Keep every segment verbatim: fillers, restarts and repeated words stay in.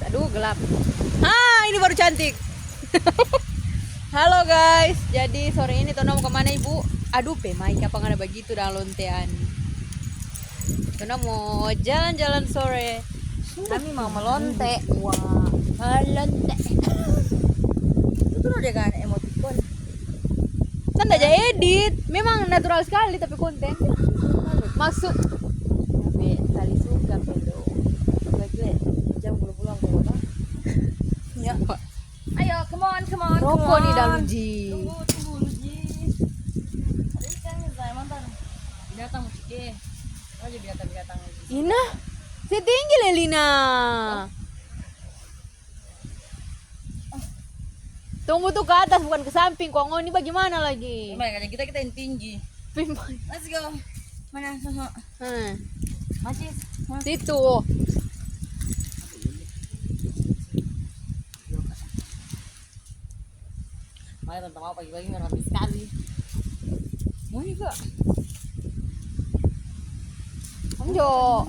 Aduh, gelap. Ah, ini baru cantik. Halo guys, jadi sore ini tong mau kemana, Ibu? Aduh, pe mai apa ngana bagitu dang lontean. Tong mau jalan-jalan sore. Kami mau melonte. Wah, melonte. Itu tuh dia kan emoticon. Kan nda ja edit, memang natural sekali tapi konten. Maksud, tapi tali suka pelo. Coba gue jam bulu pulang ke kota. Ya. Ayo, come on, come on, come on. Rokok nih dah, Luji. Tunggu, tunggu, Luji. Tadi kan saya mantan. Binatang, Luji. Aja binatang-binatang, Luji. Ina, setinggi le, Lina. Tunggu tuh ke atas, bukan ke samping. Kong ini bagaimana lagi? Memang ada kita, kita yang tinggi. Memang. Let's go. Mana? Soho. Hmm. Macis. Hah? Situ. Mana tante mau pagi-pagi merah sekali. Mau juga. Anjo.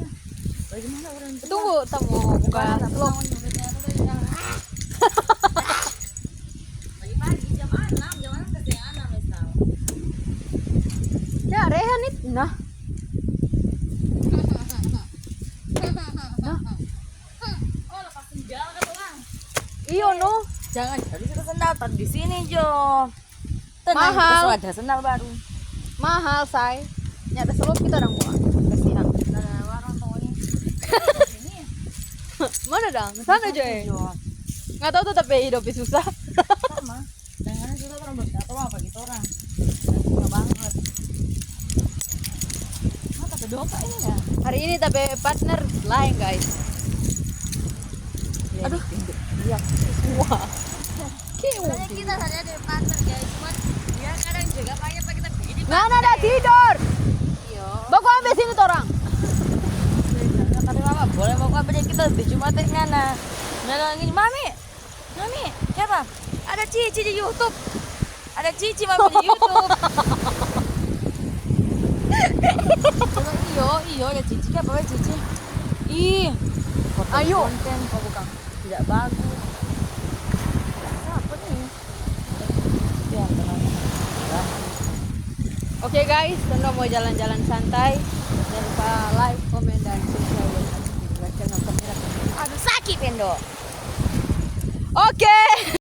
Bagaimana orang tua? Tunggu, tamo buka vlog. Pagi-pagi jam enam, jam enam ke setengah enam, wes tahu. Ya, Rehan itu, nah. Nah. Oh, lepas sendal kata orang. Iyo, no. Jangan, tadi kita sendal, tadi di sini, Jo. Tenang, mahal. Kita sudah ada sendal baru. Mahal, say. Nyata sebab kita orang buang. Kasihan. Ada warung tong ini. Mana dang? Sana aja, eh. Nggak tahu tuh, tapi hidup susah. Sama. Jangan kita orang berkata apa gitu orang. Susah banget. Mata kedoka ini ya. Hari ini tapi partner lain, guys. Aduh. Iya. Wah. Sebenarnya kita hari ada partner, guys, cuman dia kadang juga banyak lagi, tapi ini ngana ada tidur. Iya. Bawa ambil sini torang. Kadang apa? Boleh bawa ambil kita di Jumat teh ngana. Ngana ngini, "Mami, Mami, siapa? Ada Cici di YouTube. Ada Cici, Mami, di YouTube." Coba, iyo, iyo, ada Cici, apa Cici? Ih, ayo. Konten, kok bukan? Tidak bagus. Siapa nih? Oke guys, tong mau jalan-jalan santai. Jangan lupa like, komen, dan subscribe. Aduh, sakit, Pendo. Oke.